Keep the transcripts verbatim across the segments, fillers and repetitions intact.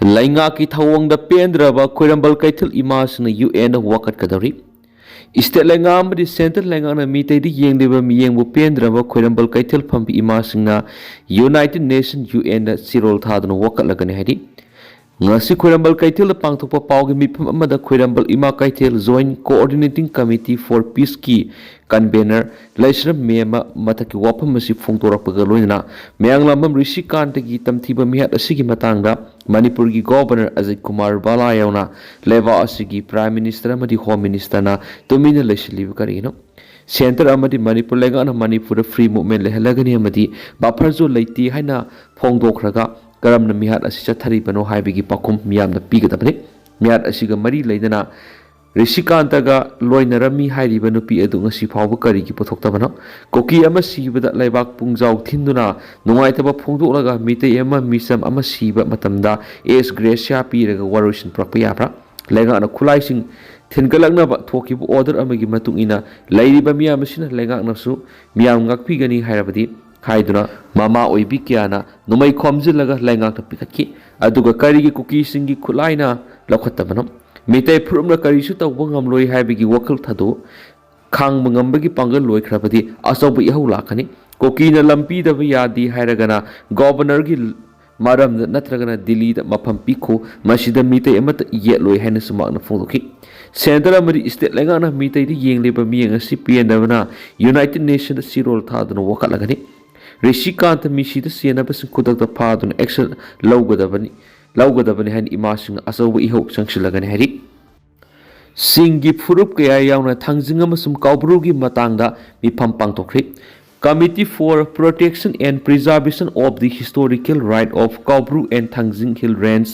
ꯂꯩꯉꯥꯛꯀꯤ ꯊꯧꯑꯣꯡꯗ ꯄꯦꯟꯗ꯭ꯔꯕ ꯈꯣꯏꯔꯝꯕꯜ ꯀꯩꯊꯦꯜ ꯏꯃꯥꯁꯤꯡꯅ U and ꯋꯥꯀꯠꯀꯗꯧꯔꯤ꯫ State ꯂꯩꯉꯥꯛ ꯑꯃꯗꯤ ꯁꯦꯟꯇ꯭ꯔꯦꯜ ꯂꯩꯉꯥꯛꯅ ꯃꯤꯇꯩꯗ ꯌꯦꯡꯂꯤꯕ ꯃꯤꯠꯌꯦꯡꯕꯨ ꯄꯦꯟꯗ꯭ꯔꯕ ꯈꯣꯏꯔꯝꯕꯜ ꯀꯩꯊꯦꯜ ꯐꯝꯕꯤ ꯏꯃꯥꯁꯤꯡꯅ ꯌꯨꯅꯥꯏꯇꯦꯠ ꯅꯦꯁꯟ ꯌꯨ ꯑꯦꯟꯗ ꯆꯤꯔꯣꯜ ꯊꯥꯗꯨꯅ ꯋꯥꯀꯠꯂꯒꯅꯤ ꯍꯥꯏꯔꯤ꯫ ꯉꯁꯤ ꯈꯣꯏꯔꯝꯕꯜ ꯀꯩꯊꯦꯜꯗ ꯄꯥꯡꯊꯣꯛꯄ ꯄꯥꯎꯒꯤ ꯃꯤꯐꯝ ꯑꯃꯗ Khoiramban Ima Keithel joint coordinating committee for ꯄꯤꯁꯀꯤ ꯀꯟꯚꯦꯅꯔ ꯂꯩꯁ꯭ꯔꯝ ꯃꯦꯝꯃ ꯃꯊꯛꯀꯤ ꯋꯥꯐꯝ ꯑꯁꯤ ꯐꯣꯡꯗꯣꯔꯛꯄꯒ ꯂꯣꯏꯅꯅ ꯃꯌꯥꯡꯂꯥꯝꯕꯝ ꯔꯤꯁꯤꯀꯥꯟꯇꯒꯤ ꯇꯝꯊꯤꯕ ꯃꯤꯍꯥꯠ ꯑꯁꯤꯒꯤ ꯃꯇꯥꯡꯗ ꯃꯅꯤꯄꯨꯔꯒꯤ ꯒꯣꯚꯔꯅꯔ ꯑꯖꯤꯠ ꯀꯨꯃꯥꯔ ꯕꯥꯂꯥ ꯌꯥꯎꯅ ꯂꯩꯕꯥꯛ ꯑꯁꯤꯒꯤ ꯄ꯭ꯔꯥꯏꯝ ꯃꯤꯅꯤꯁꯇꯔ ꯑꯃꯗꯤ ꯍꯣꯝ ꯃꯤꯅꯤꯁꯇꯔꯅ ꯇꯨꯃꯤꯟꯅ ꯂꯩꯁꯤꯜꯂꯤꯕ ꯀꯔꯤꯒꯤꯅꯣ? ꯁꯦꯟꯇꯔ ꯑꯃꯗꯤ ꯃꯅꯤꯄꯨꯔ ꯂꯩꯉꯥꯛꯅ ꯃꯅꯤꯄꯨꯔꯗ ꯐ꯭ꯔꯤ ꯃꯨꯚꯃꯦꯟ ꯂꯩꯍꯜꯂꯒꯅꯤ ꯑꯃꯗꯤ ꯕꯐꯔ ꯖꯣꯟ ꯂꯩꯇꯦ ꯍꯥꯏꯅ ꯐꯣꯡꯗꯣꯛꯈ꯭ꯔꯒ ꯀꯔꯝꯅ ꯃꯤꯍꯥꯠ ꯑꯁꯤ ꯆꯠꯊꯔꯤꯕꯅꯣ ꯍꯥꯏꯕꯒꯤ ꯄꯥꯎꯈꯨꯝ ꯃꯤꯌꯥꯝꯅ ꯄꯤꯒꯗꯕꯅꯤ꯫ ꯃꯤꯍꯥꯠ ꯑꯁꯤꯒ ꯃꯔꯤ ꯂꯩꯅꯅ ꯔꯤꯁꯤꯀꯥꯟꯇꯒ ꯂꯣꯏꯅꯔꯝꯃꯤ ꯍꯥꯏꯔꯤꯕ ꯅꯨꯄꯤ ꯑꯗꯨ ꯉꯁꯤ ꯐꯥꯎꯕ ꯀꯔꯤꯒꯤ ꯄꯨꯊꯣꯛꯇꯕꯅꯣ? ꯀꯨꯀꯤ ꯑꯃ ꯁꯤꯕꯗ ꯂꯩꯕꯥꯛ ꯄꯨꯡꯖꯥꯎ ꯊꯤꯟꯗꯨꯅ ꯅꯨꯡꯉꯥꯏꯇꯕ ꯐꯣꯡꯗꯣꯛꯂꯒ ꯃꯤꯇꯩ ꯑꯃ ꯃꯤꯆꯝ ꯑꯃ ꯁꯤꯕ ꯃꯇꯝꯗ ꯑꯦꯁ ꯒ꯭ꯔꯦꯁꯤꯌꯥ ꯄꯤꯔꯒ ꯋꯥꯔꯣꯏꯁꯤꯟ ꯄꯨꯔꯛꯄ ꯌꯥꯕ꯭ꯔꯥ? ꯂꯩꯉꯥꯛꯅ ꯈꯨꯠꯂꯥꯏꯁꯤꯡ ꯊꯤꯟꯒꯠꯂꯛꯅꯕ ꯊꯣꯛꯈꯤꯕ ꯑꯣꯔꯗꯔ ꯑꯃꯒꯤ ꯃꯇꯨꯡ ꯏꯟꯅ ꯂꯩꯔꯤꯕ ꯃꯤꯌꯥꯝ ꯑꯁꯤꯅ ꯂꯩꯉꯥꯛꯅꯁꯨ ꯃꯤꯌꯥꯝ ꯉꯥꯛꯄꯤꯒꯅꯤ ꯍꯥꯏꯔꯕꯗꯤ ꯍꯥꯏꯗꯨꯅ ꯃꯃꯥ ꯑꯣꯏꯕꯤ ꯀꯌꯥꯅ ꯅꯣꯡꯃꯩ ꯈꯣꯝꯖꯤꯜꯂꯒ ꯂꯩꯉꯥꯛꯇ ꯄꯤꯈꯠꯈꯤ꯫ ꯑꯗꯨꯒ ꯀꯔꯤꯒꯤ ꯀꯨꯀꯤꯁꯤꯡꯒꯤ ꯈꯨꯠꯂꯥꯏꯅ ꯂꯧꯈꯠꯇꯕꯅꯣ? ꯃꯤꯇꯩ ꯐꯨꯔꯨꯞꯅ ꯀꯔꯤꯁꯨ ꯇꯧꯕ ꯉꯝꯂꯣꯏ ꯍꯥꯏꯕꯒꯤ ꯋꯥꯈꯜ ꯊꯥꯗꯣꯛ ꯈꯥꯡꯕ ꯉꯝꯕꯒꯤ ꯄꯥꯡꯒꯜ ꯂꯣꯏꯈ꯭ꯔꯕꯗꯤ ꯑꯆꯧꯕ ꯏꯍꯧ ꯂꯥꯛꯀꯅꯤ꯫ ꯀꯨꯀꯤꯅ ꯂꯝ ꯄꯤꯗꯕ ꯌꯥꯗꯦ ꯍꯥꯏꯔꯒꯅ ꯒꯣꯚꯔꯅꯔꯒꯤ ꯃꯔꯝꯗ ꯅꯠꯇ꯭ꯔꯒꯅ ꯗꯤꯜꯂꯤꯗ ꯃꯐꯝ ꯄꯤꯈꯣ, ꯃꯁꯤꯗ ꯃꯤꯇꯩ ꯑꯃꯠꯇ ꯌꯦꯠꯂꯣꯏ ꯍꯥꯏꯅꯁꯨ ꯃꯍꯥꯛꯅ ꯐꯣꯡꯗꯣꯛꯈꯤ꯫ ꯁꯦꯟꯇꯔ ꯑꯃꯗꯤ ꯏꯁꯇꯦꯠ ꯂꯩꯉꯥꯛꯅ ꯃꯤꯇꯩꯗ ꯌꯦꯡꯂꯤꯕ ꯃꯤꯠꯌꯦꯡ ꯑꯁꯤ ꯄꯦꯟꯗꯕꯅ ꯌꯨꯅꯥꯏꯇꯦꯠ ꯅꯦꯁꯟꯗ ꯆꯤꯔꯣꯜ ꯊꯥꯗꯨꯅ ꯋꯥꯀꯠꯂꯒꯅꯤ꯫ ꯔꯤꯁꯤꯀꯥꯟꯇ ꯃꯤꯁꯤꯗ ꯆꯦꯟꯅꯕꯁꯤꯡ ꯈꯨꯗꯛꯇ ꯐꯥꯗꯨꯅ ꯑꯦꯛꯁꯟ ꯂꯧꯒꯗꯕꯅꯤ, ꯂꯧꯒꯗꯕꯅꯤ ꯍꯥꯏꯅ ꯏꯃꯥꯁꯤꯡꯅ ꯑꯆꯧꯕ ꯏꯍꯧ ꯆꯪꯁꯤꯜꯂꯒꯅꯤ ꯍꯥꯏꯔꯤ꯫ ꯁꯤꯡꯒꯤ ꯐꯨꯔꯨꯞ ꯀꯌꯥ ꯌꯥꯎꯅ ꯊꯥꯡꯖꯤꯡ ꯑꯃꯁꯨꯡ ꯀꯧꯕ꯭ꯔꯨꯒꯤ ꯃꯇꯥꯡꯗ ꯃꯤꯐꯝ ꯄꯥꯡꯊꯣꯛꯈ꯭ꯔꯤ꯫ Committee for Protection and Preservation of the Historical Right of Kaubru and Thangjing Hill Range,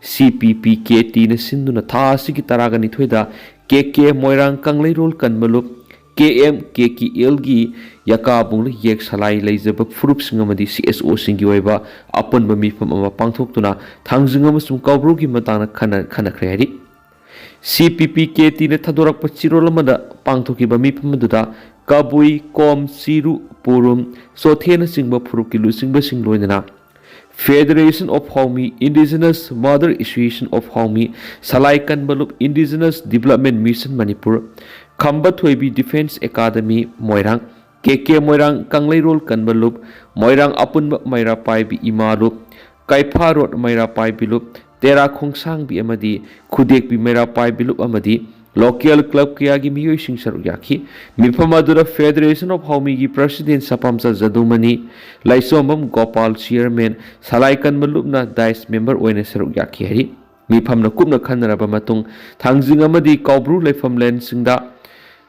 C P P K T ꯅ ꯁꯤꯟꯗꯨꯅ ꯊꯥ ꯑꯁꯤꯒꯤ ꯇꯔꯥꯒ ꯅꯤꯊꯣꯏꯗ ꯀꯦ ꯀꯦ ꯃꯣꯏꯔꯥꯡ ꯀꯪꯂꯩꯔꯣꯜ ꯀꯟꯕ ꯂꯨꯞ, ꯀꯦ ꯑꯦꯝ ꯀꯦ ꯀꯦ ꯑꯦꯜꯒꯤ ꯌꯀꯥꯕꯨꯡꯂ ꯌꯦꯛ ꯁꯂꯥꯏ ꯂꯩꯖꯕ ꯐꯨꯔꯨꯞꯁꯤꯡ ꯑꯃꯗꯤ ꯁꯤ ꯑꯦꯁ ꯑꯣꯁꯤꯡꯒꯤ ꯑꯣꯏꯕ ꯑꯄꯨꯟꯕ ꯃꯤꯐꯝ ꯑꯃ ꯄꯥꯡꯊꯣꯛꯇꯨꯅ ꯊꯥꯡꯖꯤꯡ ꯑꯃꯁꯨꯡ ꯀꯧꯕ꯭ꯔꯨꯒꯤ ꯃꯇꯥꯡꯗ ꯈꯟꯅ-, ꯈꯟꯅꯈ꯭ꯔꯦ ꯍꯥꯏꯔꯤ꯫ ꯁꯤ ꯄꯤ ꯄꯤ ꯀꯦ ꯇꯤꯅ ꯊꯥꯗꯣꯔꯛꯄ ꯆꯤꯔꯣꯜ ꯑꯃꯗ ꯄꯥꯡꯊꯣꯛꯈꯤꯕ ꯃꯤꯐꯝ ꯑꯗꯨꯗ ꯀꯕꯨꯏ, ꯀꯣꯝ, ꯆꯤꯔꯨ, ꯄꯨꯔꯨꯝ, ꯆꯣꯊꯦꯅꯆꯤꯡꯕ ꯐꯨꯔꯨꯞꯀꯤ ꯂꯨꯆꯤꯡꯕꯁꯤꯡ ꯂꯣꯏꯅꯅ Federation of Haomi, Indigenous Mother Association of Haomi, Salai Kanbalup, Indigenous Development Mission Manipur, Khamba Thoibi Defence Academy Moirang, K K Moirang Kangleirol Kanbalup, Moirang Apunba Meira Paibi Imalup, Kaipha Road Meira Paibilup, Tera Khongsangbi amadi Khudekbi Meira Paibilup amadi local club ꯀꯌꯥꯒꯤ ꯃꯤꯑꯣꯏꯁꯤꯡ ꯁꯔꯨꯛ ꯌꯥꯈꯤ꯫ ꯃꯤꯐꯝ ꯑꯗꯨꯗ Federation of Haomigi President ꯁꯄꯥꯝꯆꯥ ꯖꯗꯨꯃꯅꯤ, ꯂꯥꯏꯁꯣꯝꯕꯝ Gopal Chairman, ꯁꯂꯥꯏ ꯀꯟꯕ ꯂꯨꯞꯅ dice member ꯑꯣꯏꯅ ꯁꯔꯨꯛ ꯌꯥꯈꯤ ꯍꯥꯏꯔꯤ꯫ ꯃꯤꯐꯝꯅ ꯀꯨꯞꯅ ꯈꯟꯅꯔꯕ ꯃꯇꯨꯡ ꯊꯥꯡꯖꯤꯡ ꯑꯃꯗꯤ ꯀꯥꯎꯕ꯭ꯔꯨ ꯂꯩꯐꯝ ꯂꯦꯟꯁꯤꯡꯗ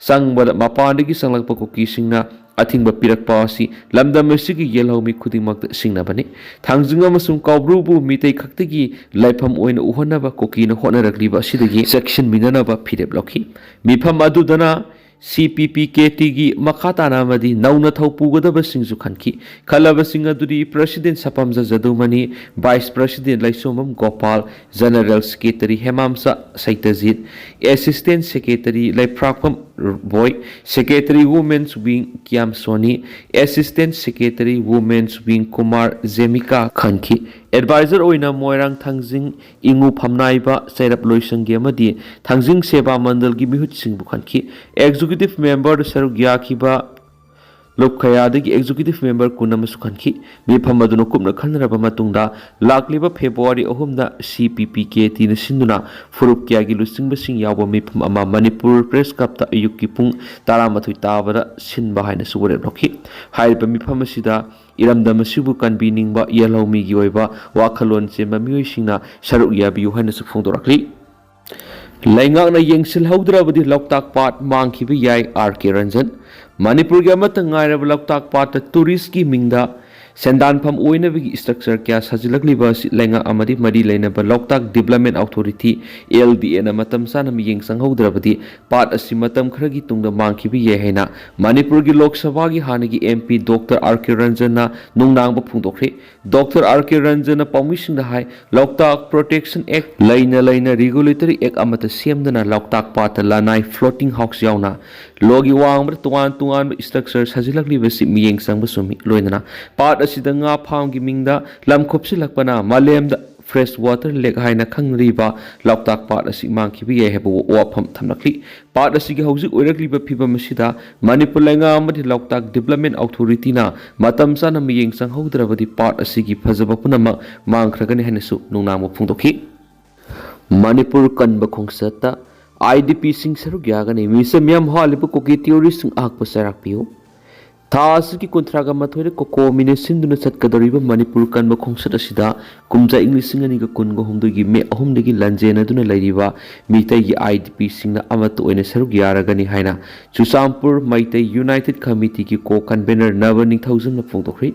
ꯆꯪꯕꯗ ꯃꯄꯥꯟꯗꯒꯤ ꯆꯪꯂꯛꯄ ꯀꯨꯀꯤꯁꯤꯡꯅ ꯑꯊꯤꯡꯕ ꯄꯤꯔꯛꯄ ꯑꯁꯤ ꯂꯝꯗꯝ ꯑꯁꯤꯒꯤ ꯌꯦꯜꯍꯧꯃꯤ ꯈꯨꯗꯤꯡꯃꯛꯇ ꯁꯤꯡꯅꯕꯅꯤ꯫ ꯊꯥꯡꯖꯤꯡ ꯑꯃꯁꯨꯡ ꯀꯥꯎꯕ꯭ꯔꯨꯕꯨ ꯃꯤꯇꯩ ꯈꯛꯇꯒꯤ ꯂꯩꯐꯝ ꯑꯣꯏꯅ ꯎꯍꯟꯅꯕ ꯀꯨꯀꯤꯅ ꯍꯣꯠꯅꯔꯛꯂꯤꯕ ꯑꯁꯤꯗꯒꯤ ꯆꯦꯛꯁꯤꯟꯃꯤꯟꯅꯅꯕ ꯐꯤꯔꯦꯞ ꯂꯧꯈꯤ꯫ ꯃꯤꯐꯝ ꯑꯗꯨꯗꯅ C P P K T ꯒꯤ ꯃꯈꯥ ꯇꯥꯅ ꯑꯃꯗꯤ ꯅꯧꯅ ꯊꯧ ꯄꯨꯒꯗꯕꯁꯤꯡꯁꯨ ꯈꯟꯈꯤ꯫ ꯈꯜꯂꯕꯁꯤꯡ ꯑꯗꯨꯗꯤ President Sapamcha Jadumani, Vice President Leishombam Gopal, General Secretary Hemamcha Seitajit, Assistant Secretary Leiphrakpam Boy, Secretary Women's Wing Kyam Soni, Assistant Secretary Women's Wing Kumar Jemika ꯈꯟꯈꯤ꯫ Advisor ꯑꯣꯏꯅ ꯃꯣꯏꯔꯥꯡ ꯊꯥꯡꯖꯤꯡ ꯏꯉꯨ ꯐꯝꯅꯥꯏꯕ ꯆꯩꯔꯞ ꯂꯣꯏꯁꯪꯒꯤ ꯑꯃꯗꯤ ꯊꯥꯡꯖꯤꯡ ꯁꯦꯕꯥ ꯃꯟꯗꯜꯒꯤ ꯃꯤꯍꯨꯠꯁꯤꯡꯕꯨ ꯈꯟꯈꯤ꯫ Executive Member ꯗ ꯁꯔꯨꯛ ꯌꯥꯈꯤꯕ ꯂꯨꯞꯈꯌꯥꯗꯒꯤ Executive Member ꯀꯨꯟ ꯑꯃꯁꯨ ꯈꯟꯈꯤ꯫ ꯃꯤꯐꯝ ꯑꯗꯨꯅ ꯀꯨꯞꯅ ꯈꯟꯅꯔꯕ ꯃꯇꯨꯡꯗ ꯂꯥꯛꯂꯤꯕ February ꯑꯍꯨꯝꯗ C P P K T ꯅ ꯁꯤꯟꯗꯨꯅ ꯐꯨꯔꯨꯞ ꯀꯌꯥꯒꯤ ꯂꯨꯆꯤꯡꯕꯁꯤꯡ ꯌꯥꯎꯕ ꯃꯤꯐꯝ ꯑꯃ ꯃꯅꯤꯄꯨꯔ Press Club ꯇ ꯑꯌꯨꯛꯀꯤ ꯄꯨꯡ ꯇꯔꯥꯃꯥꯊꯣꯏ ꯇꯥꯕꯗ ꯁꯤꯟꯕ ꯍꯥꯏꯅꯁꯨ ꯋꯥꯔꯦꯞ ꯂꯧꯈꯤ꯫ ꯍꯥꯏꯔꯤꯕ ꯃꯤꯐꯝ ꯑꯁꯤꯗ ꯏꯔꯝꯗꯝ ꯑꯁꯤꯕꯨ ꯀꯟꯕꯤꯅꯤꯡꯕ ꯌꯦꯜꯍꯧꯃꯤꯒꯤ ꯑꯣꯏꯕ ꯋꯥꯈꯜꯂꯣꯟ ꯆꯦꯟꯕ ꯃꯤꯑꯣꯏꯁꯤꯡꯅ ꯁꯔꯨꯛ ꯌꯥꯕꯤꯌꯨ ꯍꯥꯏꯅꯁꯨ ꯐꯣꯡꯗꯣꯔꯛꯂꯤ꯫ ꯂꯩꯉꯥꯛꯅ ꯌꯦꯡꯁꯤꯜꯍꯧꯗ꯭ꯔꯕꯗꯤ ꯂꯣꯛꯇꯥꯛ ꯄꯥꯠ ꯃꯥꯡꯈꯤꯕ ꯌꯥꯏ, R K ꯔꯟꯖꯟ꯫ ꯃꯅꯤꯄꯨꯔꯒꯤ ꯑꯃꯠꯇ ꯉꯥꯏꯔꯕ ꯂꯣꯛꯇꯥꯛ ꯄꯥꯠꯇ tourist ꯀꯤ ꯃꯤꯡꯗ ꯁꯦꯟꯗꯥꯟꯐꯝ ꯑꯣꯏꯅꯕꯒꯤ structure ꯀꯌꯥ ꯁꯥꯖꯤꯜꯂꯛꯂꯤꯕ ꯑꯁꯤ ꯂꯩꯉꯥꯛ ꯑꯃꯗꯤ ꯃꯔꯤ ꯂꯩꯅꯕ ꯂꯣꯛꯇꯥꯛ Development Authority, L D A ꯅ ꯃꯇꯝ ꯆꯥꯅ ꯃꯤꯠꯌꯦꯡ ꯆꯪꯍꯧꯗ꯭ꯔꯕꯗꯤ ꯄꯥꯠ ꯑꯁꯤ ꯃꯇꯝ ꯈꯔꯒꯤ ꯇꯨꯡꯗ ꯃꯥꯡꯈꯤꯕ ꯌꯥꯏ ꯍꯥꯏꯅ ꯃꯅꯤꯄꯨꯔꯒꯤ ꯂꯣꯛ ꯁꯚꯥꯒꯤ ꯍꯥꯟꯅꯒꯤ M P Doctor R K ꯔꯟꯖꯟꯅ ꯅꯨꯡꯅꯥꯡꯕ ꯐꯣꯡꯗꯣꯛꯈ꯭ꯔꯦ꯫ Doctor R K ꯔꯟꯖꯟꯅ ꯄꯥꯎꯃꯤꯁꯤꯡꯗ ꯍꯥꯏ, ꯂꯣꯛꯇꯥꯛ Protection Act ꯂꯩꯅ ꯂꯩꯅ regulatory act ꯑꯃꯠꯇ ꯁꯦꯝꯗꯅ ꯂꯣꯛꯇꯥꯛ ꯄꯥꯠꯇ ꯂꯅꯥꯏ floating house ꯌꯥꯎꯅ ꯂꯣꯒꯤ ꯋꯥꯡꯃꯗ ꯇꯣꯉꯥꯟ ꯇꯣꯉꯥꯟꯕ structure ꯁꯥꯖꯤꯜꯂꯛꯂꯤꯕꯁꯤ ꯃꯤꯠꯌꯦꯡ ꯆꯪꯕ ꯆꯨꯝꯃꯤ꯫ ꯂꯣꯏꯅꯅ ꯄꯥꯠ ꯑꯁꯤꯗ ꯉꯥ ꯐꯥꯝꯒꯤ ꯃꯤꯡꯗ ꯂꯝ ꯈꯨꯞꯁꯤꯜꯂꯛꯄꯅ ꯃꯥꯂꯦꯝꯗ ꯐ꯭ꯔꯦꯁ ꯋꯥꯇꯔ ꯂꯦꯛ ꯍꯥꯏꯅ ꯈꯪꯅꯔꯤꯕ ꯂꯣꯛꯇꯥꯛ ꯄꯥꯠ ꯑꯁꯤ ꯃꯥꯡꯈꯤꯕ ꯌꯥꯏ ꯍꯥꯏꯕ ꯋꯥꯐꯝ ꯊꯝꯂꯛꯂꯤ꯫ ꯄꯥꯠ ꯑꯁꯤꯒꯤ ꯍꯧꯖꯤꯛ ꯑꯣꯏꯔꯛꯂꯤꯕ ꯐꯤꯕꯝ ꯑꯁꯤꯗ ꯃꯅꯤꯄꯨꯔ ꯂꯩꯉꯥꯛ ꯑꯃꯗꯤ ꯂꯣꯛꯇꯥꯛ ꯗꯤꯕ꯭ꯂꯞꯃꯦꯟ ꯑꯣꯊꯣꯔꯤꯇꯤꯅ ꯃꯇꯝ ꯆꯥꯅ ꯃꯤꯠꯌꯦꯡ ꯆꯪꯍꯧꯗ꯭ꯔꯕꯗꯤ ꯄꯥꯠ ꯑꯁꯤꯒꯤ ꯐꯖꯕ ꯄꯨꯝꯅꯃꯛ ꯃꯥꯡꯈ꯭ꯔꯒꯅꯤ ꯍꯥꯏꯅꯁꯨ ꯅꯨꯡꯅꯥꯡꯕ ꯐꯣꯡꯗꯣꯛꯈꯤ꯫ ꯃꯅꯤꯄꯨꯔ ꯀꯟꯕ ꯈꯣꯡꯆꯠꯇ IDPꯁꯤꯡ ꯁꯔꯨꯛ ꯌꯥꯒꯅꯤ꯫ ꯃꯤꯁꯛ ꯃꯤꯌꯥꯝ ꯍꯥꯠꯂꯤꯕ ꯀꯨꯀꯤ ꯇꯦꯔꯣꯔꯤꯁꯁꯤꯡ ꯑꯍꯛꯄ ꯆꯩꯔꯥꯛ ꯄꯤꯌꯨ꯫ ꯊꯥ ꯑꯁꯤꯒꯤ ꯀꯨꯟꯊ꯭ꯔꯥꯒ ꯃꯥꯊꯣꯏꯗ ꯀꯣꯀꯣꯃꯤꯅ ꯁꯤꯟꯗꯨꯅ ꯆꯠꯀꯗꯧꯔꯤꯕ ꯃꯅꯤꯄꯨꯔ ꯀꯟꯕ ꯈꯣꯡꯆꯠ ꯑꯁꯤꯗ ꯀꯨꯝꯖꯥ ꯏꯪ ꯂꯤꯁꯤꯡ ꯑꯅꯤꯒ ꯀꯨꯟꯒ ꯍꯨꯝꯗꯣꯏꯒꯤ ꯃꯦ ꯑꯍꯨꯝꯗꯒꯤ ꯂꯥꯟꯖꯦꯟꯅꯗꯨꯅ ꯂꯩꯔꯤꯕ ꯃꯤꯇꯩꯒꯤ IDPꯁꯤꯡꯅ ꯑꯃꯠꯇ ꯑꯣꯏꯅ ꯁꯔꯨꯛ ꯌꯥꯔꯒꯅꯤ ꯍꯥꯏꯅ ꯆꯨꯔꯆꯥꯟꯄꯨꯔ ꯃꯩꯇꯩ ꯌꯨꯅꯥꯏꯇꯦꯠ ꯀꯃꯤꯇꯤꯒꯤ ꯀꯣ ꯀꯟꯚꯦꯅꯔ ꯅꯕ ꯅꯤꯡꯊꯧꯖꯝꯅ ꯐꯣꯡꯗꯣꯛꯈ꯭ꯔꯤ꯫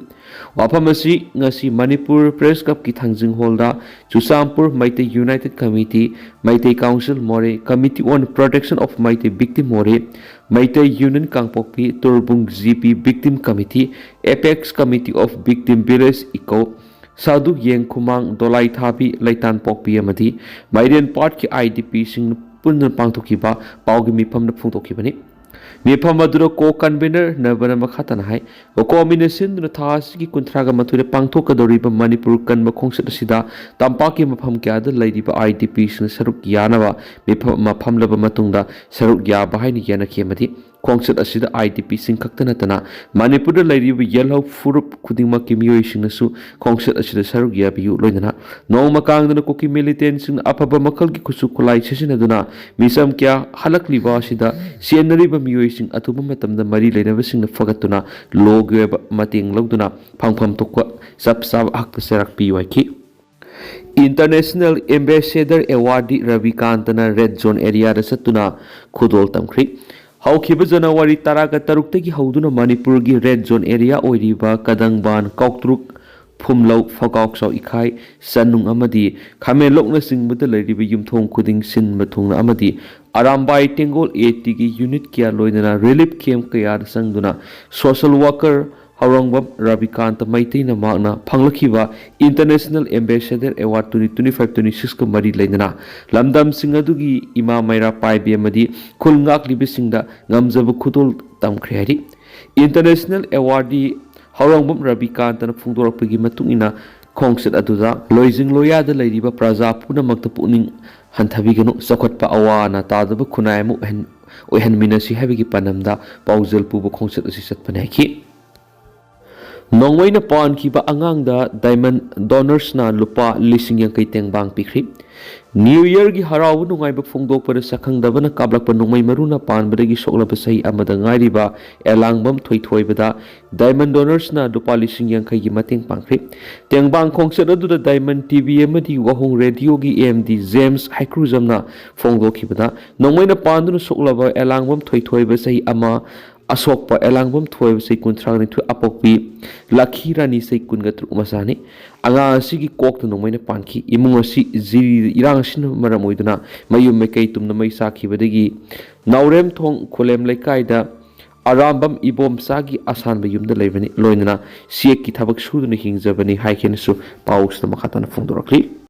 ꯋꯥꯐꯝ ꯑꯁꯤ ꯉꯁꯤ ꯃꯅꯤꯄꯨꯔ ꯄ꯭ꯔꯦꯁ ꯀ꯭ꯂꯕꯀꯤ ꯊꯥꯡꯖꯤꯡ ꯍꯣꯜꯗ Churachandpur Meitei united committee, Meitei council Moreh, Committee on Protection of Meitei Victim Moreh, Meitei union Kangpokpi, Torbung GP Victim Committee, Apex Committee of Victim Village Ikou, Sadu Yengkhumang, ꯗꯣꯂꯥꯏ ꯊꯥꯕꯤ, ꯂꯩꯇꯥꯟ ꯄꯣꯛꯄꯤ ꯑꯃꯗꯤ ꯃꯥꯏꯔꯦꯟ ꯄꯥꯠꯀꯤ IDPꯁꯤꯡꯅ ꯄꯨꯟꯅ ꯄꯥꯡꯊꯣꯛꯈꯤꯕ ꯄꯥꯎꯒꯤ ꯃꯤꯐꯝꯗ ꯐꯣꯡꯗꯣꯛꯈꯤꯕꯅꯤ꯫ ꯃꯤꯐꯝ ꯑꯗꯨꯗ ꯀꯣ ꯀꯟꯚꯦꯅꯔ ꯅꯕꯅ ꯃꯈꯥ ꯇꯥꯅ ꯍꯥꯏ, ꯀꯣꯀꯣꯃꯤꯅ ꯁꯤꯟꯗꯨꯅ ꯊꯥ ꯑꯁꯤꯒꯤ ꯀꯨꯟꯊ꯭ꯔꯥꯒ ꯃꯥꯊꯣꯏꯗ ꯄꯥꯡꯊꯣꯛꯀꯗꯧꯔꯤꯕ ꯃꯅꯤꯄꯨꯔ ꯀꯟꯕ ꯈꯣꯡꯆꯠ ꯑꯁꯤꯗ ꯇꯝꯄꯥꯛꯀꯤ ꯃꯐꯝ ꯀꯌꯥꯗ ꯂꯩꯔꯤꯕ IDPꯁꯤꯡꯅ ꯁꯔꯨꯛ ꯌꯥꯅꯕ ꯃꯤꯐꯝ ꯑꯃ ꯐꯝꯂꯕ ꯃꯇꯨꯡꯗ ꯁꯔꯨꯛ ꯌꯥꯕ ꯍꯥꯏꯅ ꯌꯥꯅꯈꯤ ꯑꯃꯗꯤ ꯈꯣꯡꯆꯠ ꯑꯁꯤꯗ IDPꯁꯤꯡ ꯈꯛꯇ ꯅꯠꯇꯅ ꯃꯅꯤꯄꯨꯔꯗ ꯂꯩꯔꯤꯕ ꯌꯦꯜꯍꯧ ꯐꯨꯔꯨꯞ ꯈꯨꯗꯤꯡꯃꯛꯀꯤ ꯃꯤꯑꯣꯏꯁꯤꯡꯅꯁꯨ ꯈꯣꯡꯆꯠ ꯑꯁꯤꯗ ꯁꯔꯨꯛ ꯌꯥꯕꯤꯌꯨ꯫ ꯂꯣꯏꯅꯅ ꯅꯣꯡꯃ ꯀꯥꯡꯗꯅ ꯀꯨꯀꯤ ꯃꯤꯂꯤꯇꯦꯟꯁꯤꯡꯅ ꯑꯐꯕ ꯃꯈꯜꯒꯤ ꯈꯨꯠꯁꯨ ꯈꯨꯠꯂꯥꯏ ꯁꯤꯖꯤꯟꯅꯗꯨꯅ ꯃꯤꯆꯝ ꯀꯌꯥ ꯍꯜꯂꯛꯂꯤꯕ ꯑꯁꯤꯗ ꯆꯦꯟꯅꯔꯤꯕ ꯃꯤꯑꯣꯏꯁꯤꯡ ꯑꯊꯨꯕ ꯃꯇꯝꯗ ꯃꯔꯤ ꯂꯩꯅꯕꯁꯤꯡꯅ ꯐꯒꯠꯇꯨꯅ ꯂꯣꯒꯤ ꯑꯣꯏꯕ ꯃꯇꯦꯡ ꯂꯧꯗꯨꯅ ꯐꯪꯐꯝ ꯊꯣꯛꯄ ꯆꯞ ꯆꯥꯕ ꯑꯍꯛꯄ ꯆꯩꯔꯥꯛ ꯄꯤꯌꯨ ꯍꯥꯏꯈꯤ꯫ International Ambassador Awardee ꯔꯕꯤꯀꯥꯟꯇꯅ ꯔꯦꯗ ꯖꯣꯟ ꯑꯦꯔꯤꯌꯥꯗ ꯆꯠꯇꯨꯅ ꯈꯨꯗꯣꯜ ꯇꯝꯈ꯭ꯔꯤ꯫ ꯍꯧꯈꯤꯕ ꯖꯅꯋꯥꯔꯤ ꯇꯔꯥꯒ ꯇꯔꯨꯛꯇꯒꯤ ꯍꯧꯗꯨꯅ ꯃꯅꯤꯄꯨꯔꯒꯤ ꯔꯦꯗ ꯖꯣꯟ ꯑꯦꯔꯤꯌꯥ ꯑꯣꯏꯔꯤꯕ ꯀꯗꯪꯕꯥꯟ, ꯀꯥꯎꯇ꯭ꯔꯨꯛ, ꯐꯨꯝꯂꯧ, ꯐꯒꯥꯎꯆꯥꯎ ꯏꯈꯥꯏ, ꯆꯅꯨꯡ ꯑꯃꯗꯤ ꯈꯥꯃꯦꯟꯂꯣꯛꯅꯆꯤꯡꯕꯗ ꯂꯩꯔꯤꯕ ꯌꯨꯝꯊꯣꯡ ꯈꯨꯗꯤꯡ ꯁꯤꯟꯕ ꯊꯨꯡꯅ ꯑꯃꯗꯤ ꯑꯔꯥꯝꯕꯥꯏ ꯇꯦꯡꯒꯣꯜ ATꯒꯤ ꯌꯨꯅꯤꯠ ꯀꯌꯥ ꯂꯣꯏꯅꯅ ꯔꯤꯂꯤꯐ ꯀꯦꯝꯞ ꯀꯌꯥꯗ ꯆꯪꯗꯨꯅ ꯁꯣꯁꯦꯜ ꯋꯥꯀꯔ ꯍꯧꯔꯥꯡꯕꯝ ꯔꯕꯤꯀꯥꯟꯇ ꯃꯩꯇꯩꯅ ꯃꯍꯥꯛꯅ ꯐꯪꯂꯛꯈꯤꯕ International Ambassador Award twenty twenty-five twenty-six ꯀ ꯃꯔꯤ ꯂꯩꯅꯅ ꯂꯝꯗꯝꯁꯤꯡ ꯑꯗꯨꯒꯤ ꯏꯃꯥ ꯃꯩꯔꯥ ꯄꯥꯏꯕꯤ ꯑꯃꯗꯤ ꯈꯨꯜ ꯉꯥꯛꯂꯤꯕꯁꯤꯡꯗ ꯉꯝꯖꯕ ꯈꯨꯗꯣꯜ ꯇꯝꯈ꯭ꯔꯦ ꯍꯥꯏꯔꯤ꯫ International Awardee ꯍꯧꯔꯥꯡꯕꯝ ꯔꯕꯤꯀꯥꯟꯇꯅ ꯐꯣꯡꯗꯣꯔꯛꯄꯒꯤ ꯃꯇꯨꯡ ꯏꯟꯅ, ꯈꯣꯡꯆꯠ ꯑꯗꯨꯗ ꯂꯣꯏꯖꯤꯡ ꯂꯣꯌꯥꯗ ꯂꯩꯔꯤꯕ ꯄ꯭ꯔꯖꯥ ꯄꯨꯝꯅꯃꯛꯇ ꯄꯨꯛꯅꯤꯡ ꯍꯟꯊꯕꯤꯒꯅꯨ, ꯆꯥꯎꯈꯠꯄ ꯑꯋꯥ ꯑꯅꯥ ꯇꯥꯗꯕ ꯈꯨꯟꯅꯥꯏ ꯑꯃ ꯑꯣꯏꯍꯟ-, ꯑꯣꯏꯍꯟꯃꯤꯟꯅꯁꯤ ꯍꯥꯏꯕꯒꯤ ꯄꯥꯟꯗꯝꯗ ꯄꯥꯎꯖꯦꯜ ꯄꯨꯕ ꯈꯣꯡꯆꯠ ꯑꯁꯤ ꯆꯠꯄꯅꯤ ꯍꯥꯏꯈꯤ꯫ ꯅꯣꯡꯃꯩꯅ ꯄꯥꯟꯈꯤꯕ ꯑꯉꯥꯡꯗ Diamond Donorsꯅ ꯂꯨꯄꯥ ꯂꯤꯁꯤꯡ ꯌꯥꯡꯈꯩ ꯇꯦꯡꯕꯥꯡ ꯄꯤꯈ꯭ꯔꯤ꯫ New Yearꯒꯤ ꯍꯔꯥꯎꯕ ꯅꯨꯡꯉꯥꯏꯕ ꯐꯣꯡꯗꯣꯛꯄꯗ ꯁꯛꯈꯪꯗꯕꯅ ꯀꯥꯞꯂꯛꯄ ꯅꯣꯡꯃꯩ ꯃꯔꯨꯅ ꯄꯥꯟꯕꯗꯒꯤ ꯁꯣꯛꯂꯕ ꯆꯍꯤ ꯑꯃꯗ ꯉꯥꯏꯔꯤꯕ ꯑꯦꯂꯥꯡꯕꯝ ꯊꯣꯏꯊꯣꯏꯕꯗ Diamond Donorsꯅ ꯂꯨꯄꯥ ꯂꯤꯁꯤꯡ ꯌꯥꯡꯈꯩꯒꯤ ꯃꯇꯦꯡ ꯄꯥꯡꯈ꯭ꯔꯤ꯫ ꯇꯦꯡꯕꯥꯡ ꯈꯣꯡꯆꯠ ꯑꯗꯨꯗ Diamond TV ꯑꯃꯗꯤ ꯋꯥꯍꯣꯡ ꯔꯦꯗꯤꯑꯣꯒꯤ AMD James ꯍꯩꯀ꯭ꯔꯨꯖꯝꯅ ꯐꯣꯡꯗꯣꯛꯈꯤꯕꯗ, ꯅꯣꯡꯃꯩꯅ ꯄꯥꯟꯗꯨꯅ ꯁꯣꯛꯂꯕ ꯑꯦꯂꯥꯡꯕꯝ ꯊꯣꯏꯊꯣꯏꯕ ꯆꯍꯤ ꯑꯃ, ꯑꯁꯣꯛꯄ ꯑꯦꯂꯥꯡꯕꯝ ꯊꯣꯏꯕ ꯆꯍꯤ ꯀꯨꯟꯊ꯭ꯔꯥ ꯅꯤꯊꯣꯏ, ꯑꯄꯣꯛꯄꯤ ꯂꯛꯈꯤ ꯔꯥꯅꯤ ꯆꯍꯤ ꯀꯨꯟꯒ ꯇꯔꯨꯛ ꯃꯆꯥꯅꯤ꯫ ꯑꯉꯥꯡ ꯑꯁꯤꯒꯤ ꯀꯣꯛꯇ ꯅꯣꯡꯃꯩꯅ ꯄꯥꯟꯈꯤ꯫ ꯏꯃꯨꯡ ꯑꯁꯤ ꯖꯤꯔꯤꯗ ꯏꯔꯥꯡ ꯑꯁꯤꯅ ꯃꯔꯝ ꯑꯣꯏꯗꯨꯅ ꯃꯌꯨꯝ ꯃꯩꯀꯩ ꯇꯨꯝꯅ ꯃꯩ ꯆꯥꯛꯈꯤꯕꯗꯒꯤ ꯅꯥꯎꯔꯦꯝꯊꯣꯡ ꯈꯨꯂꯦꯝ ꯂꯩꯀꯥꯏꯗ ꯑꯔꯥꯝꯕꯝ ꯏꯕꯣꯝꯆꯥꯒꯤ ꯑꯁꯥꯟꯕ ꯌꯨꯝꯗ ꯂꯩꯕꯅꯤ꯫ ꯂꯣꯏꯅꯅ ꯆꯦꯛꯀꯤ ꯊꯕꯛ ꯁꯨꯗꯨꯅ ꯍꯤꯡꯖꯕꯅꯤ ꯍꯥꯏꯈꯤꯅꯁꯨ ꯄꯥꯎꯁꯤꯗ ꯃꯈꯥ ꯇꯥꯅ ꯐꯣꯡꯗꯣꯔꯛꯂꯤ꯫